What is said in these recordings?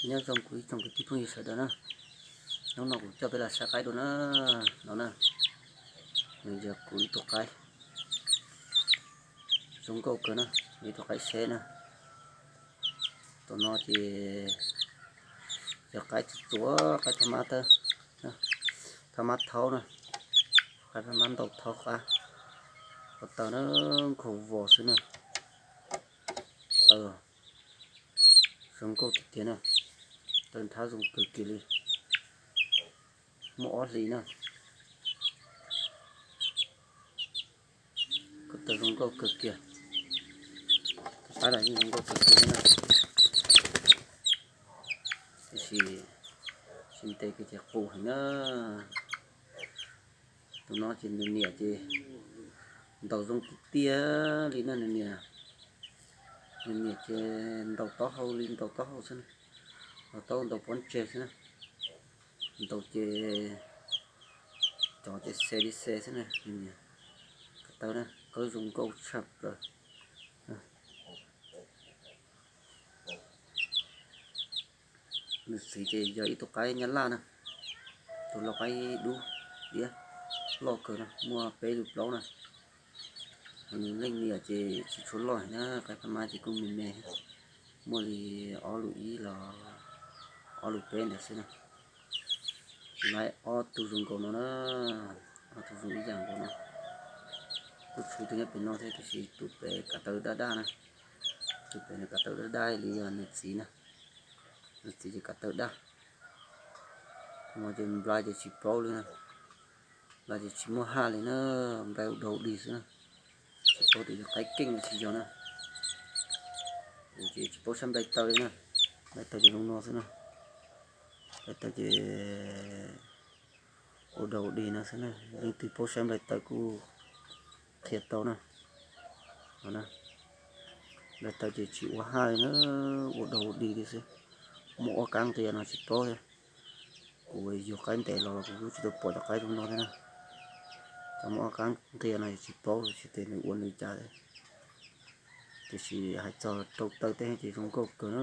Nyob zoo kuv ib tsoom kwv tij phooj ywg sawv daws na, hnub no kuv coj peb los saib qaib dua na. No na, nws yog kuv ib tug qaib zoo nkauj kawg na, ib tug qaib seb na. Tus no ces yog qaib txuas txuas, qaib thaj mab tawb, thaj mab thaub na, qaib thaj mab ntaus thaub qab, ko taw na, nkhaus vos xwb na. Taw zoo nkauj tiag tiag na, taw nrhab zoo kawg kiag li, muaj ob hlis na. Ko taw zoo nkauj kawg kiag, tus qaib los yeej zoo nkauj kawg kiag li na. Tiam sis tsis ntev kiag ces qus heev na. Tus no ces nws niam ces ntaus zoo tiag tiag li na, nws niam, nws niam ces ntaus taub hau li ntaus taub hau xwb na, ntaus taub hau ntaus pob ntseg xwb na, ntaus ces cov ces xe li xe xwb na, nws niam. Ko taw na, kawb zoo nkauj tshaj plaws. Nws txiv ces yog ib tug qaib nyab laj na, tus lau qaib dub diab loj kawg na, muaj peb lus plaub na. Nws leej niam ces tsis tshua loj heev na, qaib thaj mab ces kuj me me, muaj li ob lus ib los ob lus peb ntawd xwb na. Lawv ob tug zoo nkaus no na, ob tug zoo ib yam nkaus no. Kuj tshuav tus nyob pem no thiab, tiam sis tus pem kav taw daj daj na, tus pem nws kav taw daj daj li yog nws txiv na, nws txiv ces kav taw daj. Tus no ces nplai ces tsis paub li na, nplai ces tsis muaj haj li na, nplai ua dog dig xwb na, tsis paub tias yog qaib keej los tsis yog na. Kuv ces tsis paub saib nplai taw li na, nplai taw ces zoo no xwb na, nplai taw ces ua dog dig no xwb na, leej twg paub saib nplai taw kuj qhia tau na. Nplai taw ces tsis ua haj li na, ua dog dig li xwb, muaj ob kab nqia no tsis paub thiab. Kuv yug qaib ntev los kuv kuj tsis tau pom cov qaib zoo no thiab na. Cov muaj ob kab nqia no tsis paub tsis tias nws ua nws cas thiab. Tiam sis hais txog rau taw tej ces zoo nkauj kawg na,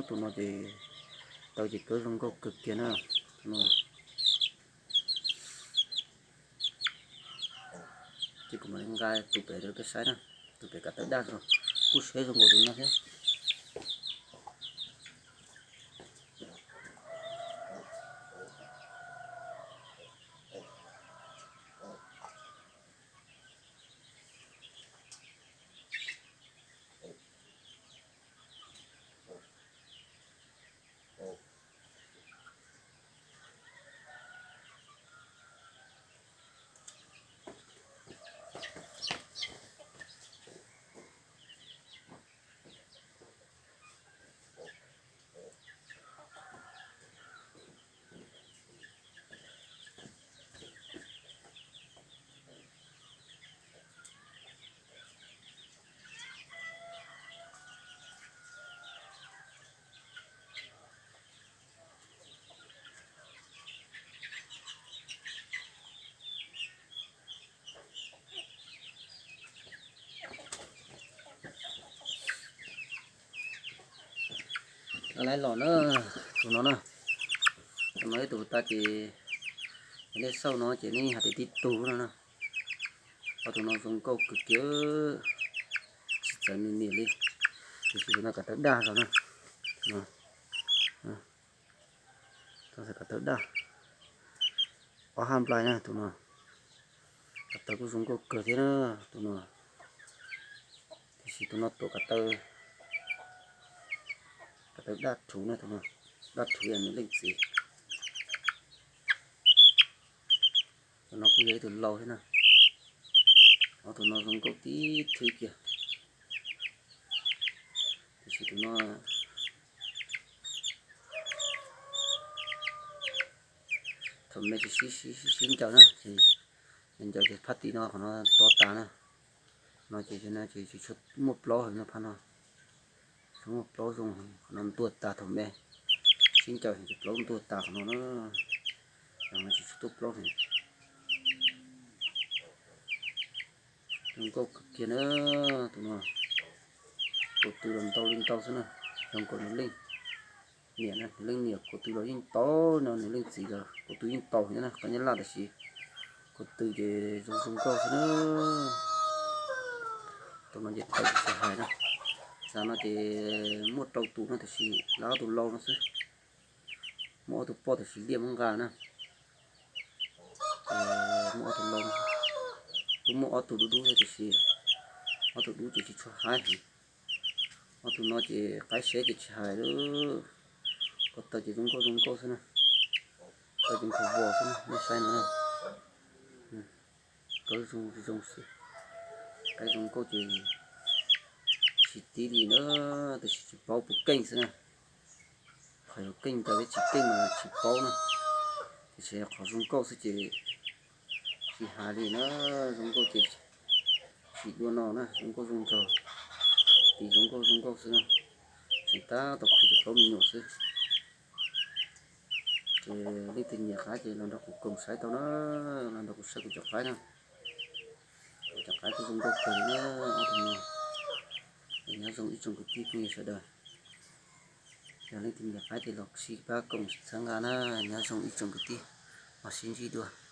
tus no ces taw ces kawb zoo nkauj kawg kiag na. Tus no ces kuv mam li nqa tus pem rau peb saib na, tus pem kav taw daj zog, kuj seb zoo nkaus tus no thiab. Lawv los na, tus no na, tus no ib tug tas ces nej xauj no ces nej hais tias tib tug no na. Ob tug no zoo nkauj kawg kiag, tsis txawv nws niam li. Tiam sis tus no kav taw daj zog na. Tus no kav taw daj, ob haj nplai na tus no. Kav taw kuj zoo nkauj kawg thiab na tus no. Tiam sis tus no tuav kav taw, kav taw daj rhuv na tus no, daj rhuv yog nws leej txiv. Tus no kuj yog ib tug lau thiab na. Ob tug no zoo nkauj tib thwv kiag. Tiam sis tus no thaum me ces sib sib sib ncaws na, ncaws ces phab tim no qhov no to tas na. No ces ces tsis tshua muaj plaub heev no phab no. Tsis muaj plaub zoo, qhov no ntuag tas thaum me. Sib ncaws ces plaub ntuag tas qhov no na. Ces tsis tshua tuaj plaub heev. Zoo nkauj kawg kiag na tus no. Kaum tw los ntau li ntau xwb na, zoo nkaus nws leej. Niam na, nws leej niam ko tw los yeej tau no, nws leej txiv los ko tw yeej tau thiab na, qhov nyab laj tab sis ko tw ces zoo zoo nkauj xwb na. Tus no ces tau tsis hais na. Xav no ces muaj rau tus no tiam sis lawv ob tug laus no xwb. Muaj ob tug poj tiam sis liaj muab nqa na. Muaj ob tug laus, kuj muaj ob tug dub dub thiab tiam sis ob tug dub ces tsis tshua haib heev. Ob tug no ces qaib seb ces tsis hais lawm. Ko taw ces zoo nkauj zoo nkauj xwb na. Taw ces nkhaus vos xwb na, nej saib no na. Kawg zoo zoo xwb. Qaib zoo nkauj ces tsis tib li na, tab sis tsis paub puas keej xwb na. Qhov yuav keej ntawd thiab tsis keej mas tsis paub na. Tiam sis qhov zoo nkauj xwb ces tsis hais li na, zoo nkauj ces tsis dua no na, zoo nkauj zoo nraug, tis zoo nkauj zoo nkauj xwb na. Tseem tab tom qhwv cov plaub me nyuam xwb. Ces leej twg nyiam qaib ces los nrog kuv koom saib tau na, los nrog kuv saib kuv cov qaib na. Kuv cov qaib kuj zoo nkauj kawg li na, ob tug no. Nyob zoo ib tsoom kwv tij phooj ywg sawv daws. Yog leej twg nyiam qaib ces los sib pab koom txhawb nqa na, nyob zoo ib tsoom kwv tij, mam sib ntsib dua.